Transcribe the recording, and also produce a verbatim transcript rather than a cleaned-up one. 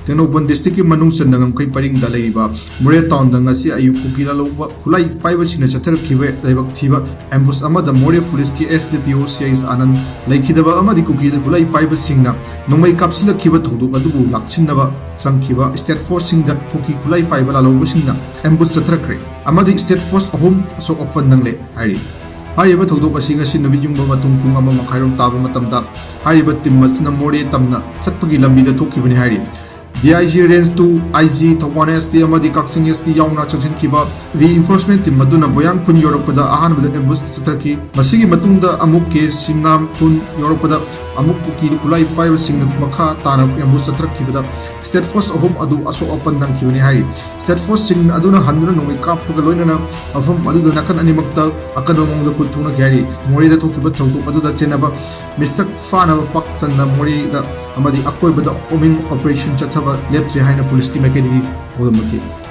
ꯇꯦꯡꯅꯧꯄꯜ ꯗꯤꯁꯇ꯭ꯔꯤꯛꯀꯤ ꯃꯅꯨꯡ ꯆꯟꯅ ꯉꯝꯈꯩ ꯄꯔꯤꯡꯗ ꯂꯩꯔꯤꯕ ꯃꯣꯔꯦ ꯇꯥꯎꯟꯗ ꯉꯁꯤ ꯑꯌꯨꯛ ꯀꯨꯀꯤ ꯂꯥꯂꯧꯕ ꯈꯨꯠꯂꯥꯏ ꯄꯥꯏꯕꯁꯤꯡꯅ ꯆꯠꯊꯔꯛꯈꯤꯕ ꯂꯥꯏꯕꯛ ꯊꯤꯕ ꯑꯦꯝꯕꯨꯁ ꯑꯃꯗ ꯃꯣꯔꯦ ꯄꯨꯂꯤꯁꯀꯤ S D P O C I S Anand ꯂꯩꯈꯤꯗꯕ ꯑꯃꯗꯤ ꯀꯨꯀꯤ ꯈꯨꯠꯂꯥꯏ ꯄꯥꯏꯕꯁꯤꯡꯅ ꯅꯣꯡꯃꯩ ꯀꯥꯞꯁꯤꯜꯂꯛꯈꯤꯕ ꯊꯧꯗꯣꯛ ꯑꯗꯨꯕꯨ ꯂꯥꯛꯁꯤꯟꯅꯕ ꯆꯪꯈꯤꯕ ꯁ꯭ꯇꯦꯠ ꯐꯣꯔꯁꯁꯤꯡꯗ ꯀꯨꯀꯤ ꯈꯨꯠꯂꯥꯏ ꯄꯥꯏꯕ ꯂꯥꯂꯧꯕꯁꯤꯡꯅ ꯑꯦꯝꯕꯨꯁ ꯆꯠꯊꯔꯛꯈ꯭ꯔꯦ ꯑꯃꯗꯤ ꯁ꯭ꯇꯦꯠ ꯐꯣꯔꯁ ꯑꯍꯨꯝ ꯑꯁꯣꯛ ꯑꯄꯟ ꯅꯪꯂꯦ ꯍꯥꯏꯔꯤ꯫ ꯍꯥꯏꯔꯤꯕ ꯊꯧꯗꯣꯛ ꯑꯁꯤ ꯉꯁꯤ ꯅꯨꯃꯤꯠ ꯌꯨꯡꯕ ꯃꯇꯨꯡ ꯄꯨꯡ ꯑꯃ ꯃꯈꯥꯏꯔꯣꯝ ꯇꯥꯕ ꯃꯇꯝꯗ ꯍꯥꯏꯔꯤꯕ ꯇꯤꯝ ꯑꯁꯤꯅ ꯃꯣꯔꯦ ꯇꯝꯅ ꯆꯠꯄꯒꯤ ꯂꯝꯕꯤꯗ ꯊꯣꯛꯈꯤꯕꯅꯤ ꯍꯥꯏꯔꯤ꯫ D I G Range two, I G Thoubal S P ꯑꯃꯗꯤ ꯀꯛꯆꯤꯡ S P ꯌꯥꯎꯅ ꯆꯪꯁꯤꯟꯈꯤꯕ reinforcement team ꯑꯗꯨꯅ ꯕꯣꯌꯥꯟ ꯈꯨꯟ ꯌꯧꯔꯛꯄꯗ ꯑꯍꯥꯟꯕꯗ ambush ꯆꯠꯊꯈꯤ꯫ ꯃꯁꯤꯒꯤ ꯃꯇꯨꯡꯗ ꯑꯃꯨꯛ K ꯁꯤꯡꯅꯥꯝ ꯈꯨꯟ ꯌꯧꯔꯛꯄꯗ ꯑꯃꯨꯛ ꯀꯨꯀꯤ ꯈꯨꯠꯂꯥꯏ ꯄꯥꯏꯕꯁꯤꯡꯅ ꯃꯈꯥ ꯇꯥꯅ ambush ꯆꯠꯊꯔꯛꯈꯤꯕꯗ state force ꯑꯍꯨꯝ ꯑꯗꯨ ꯑꯁꯣꯛ ꯑꯄꯟ ꯅꯪꯈꯤꯕꯅꯤ ꯍꯥꯏꯔꯤ꯫ State force ꯁꯤꯡ ꯑꯗꯨꯅ ꯍꯟꯗꯨꯅ ꯅꯣꯡꯃꯩ ꯀꯥꯞꯄꯒ ꯂꯣꯏꯅꯅ ꯃꯐꯝ ꯑꯗꯨꯗ ꯅꯥꯀꯟ ꯑꯅꯤꯃꯛꯇ ꯑꯀꯟꯕ ꯃꯑꯣꯡꯗ ꯈꯨꯠ ꯊꯣꯛꯅꯈꯤ ꯍꯥꯏꯔꯤ꯫ ꯃꯣꯔꯦꯗ ꯊꯣꯛꯈꯤꯕ ꯊꯧꯗꯣꯛ ꯑꯗꯨꯗ ꯆꯦꯟꯅꯕ ꯃꯤꯁꯛ ꯐꯥꯅꯕ ꯄꯥꯛ ꯆꯟꯅ ꯃꯣꯔꯦꯗ ꯑꯃꯗꯤ ꯑꯀꯣꯏꯕꯗ combing operation ꯆꯠꯊꯕ ꯂꯦꯞꯇ꯭ꯔꯤ ꯍꯥꯏꯅ ꯄꯨꯂꯤꯁꯀꯤ ꯃꯥꯏꯀꯩꯗꯒꯤ ꯐꯣꯡꯗꯣꯛꯂꯛꯈꯤ꯫